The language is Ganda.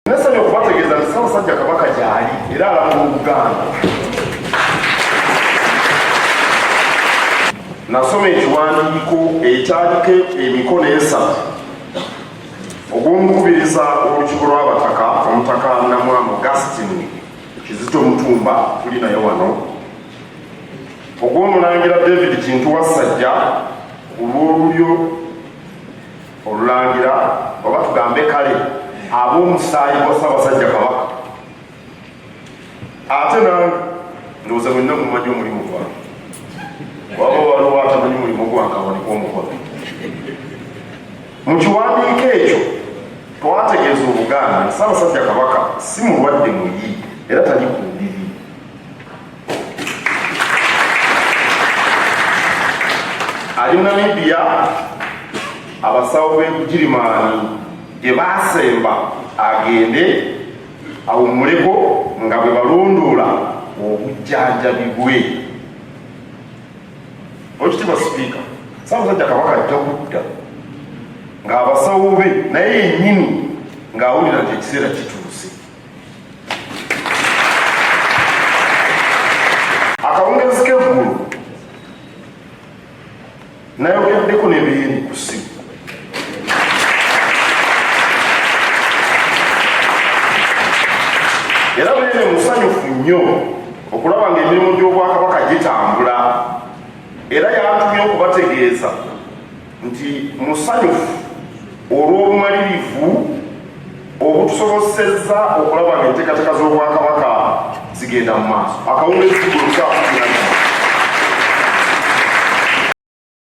Nesanya okubategeeza nti Ssaabasajja Kabaka gyali era alamula Obuganda. Nasoma ekiwandiiko ekyaliko emikono esatu ogw'omukubiriza w'olukiiko lw'Abataka Omutaka Namwama Augustine Kizito Mutumba tuli naye wano, ogw'Omulangira David Kintu Wassajja ku lw'olulyo Olulangira oba tugambe kale ab'omusaayi gwa Ssaabasajja Kabaka. Ate nange ndowooza mwenna mumanyi omulimu gwange, waba waliwo atamanyi mulimu gwange awanike omukono. Mu kiwandiiko ekyo twategeeza Obuganda nti Ssaabasajja Kabaka si mulwadde muyi era tali ku ndiri. Ali Namibia abasawo b'e Bugirimaani gye baasemba agende awummuleko nga bwe balondoola obujjanjabi bwe. Owekitiibwa Sipiika, Ssaabasajja Kabaka ajja kudda ng'abasawo be naye yennyini ng'awulira nti ekiseera kituuse. Akawungeezi k'eggulo nayogeddeko ne Beene ku ssimu. Era Beene musanyufu nnyo okulaba ng'emirimu gy'Obwakabaka gitambula era yantumye okubategeeza nti musanyufu olw'obumalirivu obutusobosezza okulaba ng'enteekateeka z'Obwakabaka zigenda mu maaso. Akawungeezi k'eggulo ssaawa 12.